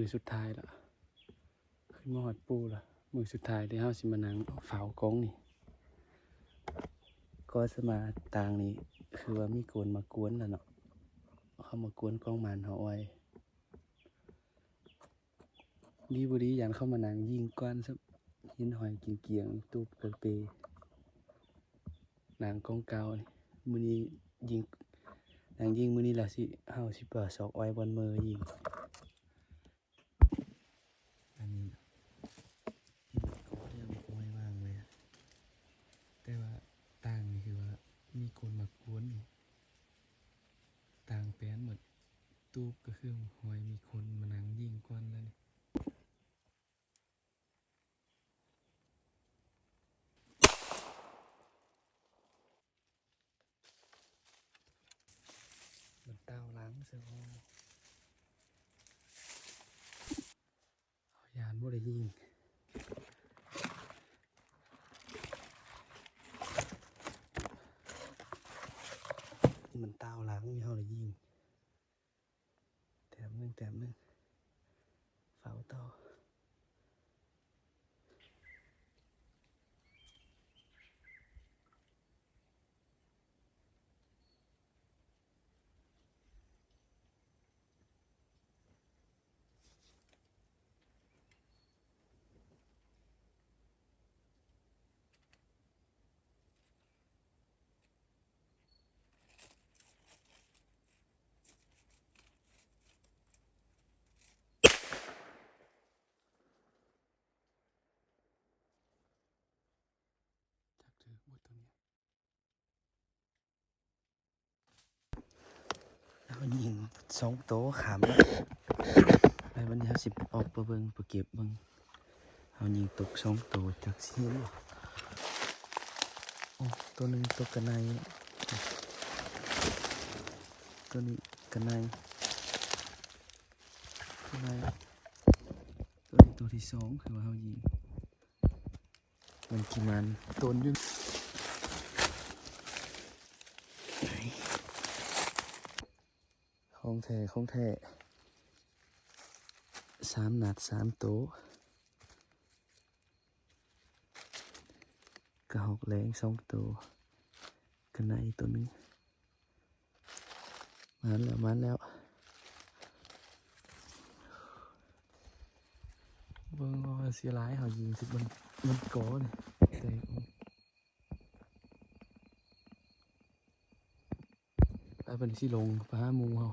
ມື້ສຸດທ້າຍລະ ຂຶ້ນມາຮອດພູລະ ມື້ສຸດທ້າຍທີ່ເຮົາຊິມານັ່ງເຝົ້າກ້ອງນີ້. ກໍສະມາຕ່າງນີ້ ຄືວ່າມີຄົນມາກວນລະເນາະ, ເຂົາມາກວນກ້ອງໝານເຮົາໄວ້. ດີບໍ່ດີ ຢ້ານເຂົາມານັ່ງຍິງກ່ອນຊະ, ເຫັນຫອຍກຽງໆ ຕູບກະເປ ນັ່ງກ້ອງເກົ່ານີ້. ມື້ນີ້ຍິງ ນັ່ງຍິງມື້ນີ້ລະຊິ ເຮົາຊິໄປຊອກອ້ອຍບ່ອນເມີຍິງ. ອັນນີ້ ເຫັນກໍແລ້ວ ມັນກໍໄວ້ວາງໄວ້ ແຕ່ວ່າຕ່າງນີ້ຄືວ່າມີຄົນມາກວນນີ້ ຕ່າງແປນໝົດ. ຕູບກໍຄືຫອຍມີຄົນມານັ່ງຍິງກ່ອນແລ້ວນີ້. ມັນຕ່າວຫຼັງຊະບໍ່? ເຮົາຢ້ານບໍ່ໄດ້ຍິງ. ມັນຕ່າວຫຼັງ ເຮົາໄດ້ຍິງ. ແຕ້ມໜຶ່ງ ແຕ້ມໜຶ່ງ ເຝົ້າຕໍ່. ຈັກຖືກບໍ່ໂຕນີ້? ເຮົາຍິງສອງໂຕຂ້າມ ແລ້ວບັດນີ້ເຮົາຊິອອກໄປເບິ່ງ ໄປເກັບເບິ່ງ. ເຮົາຍິງຕົກສອງໂຕ ຈັກຊິເຫັນບໍ່? ໂອ້ ໂຕໜຶ່ງຕົກກະໄນ, ໂຕນີ້ກະໄນ ກະໄນ. ໂຕນີ້ໂຕທີສອງ ຄືວ່າເຮົາຍິງ. ມັນຊິມານໂຕນຢູ່. ຂອງແທ້ ຂອງແທ້. ສາມນັດ ສາມໂຕ. ກະຮອກແລງສອງໂຕ. ກະໄນໂຕໜຶ່ງ. ມາແລ້ວ ມາແລ້ວ. ເບິ່ງວ່າເສຍຫຼາຍ ເຮົາຍິງຊິມັນ ມັນກໍນີ້ ແຕ່ ແລ້ວເພິ່ນຊິລົງໄປຫາໝູ່ເຮົາ.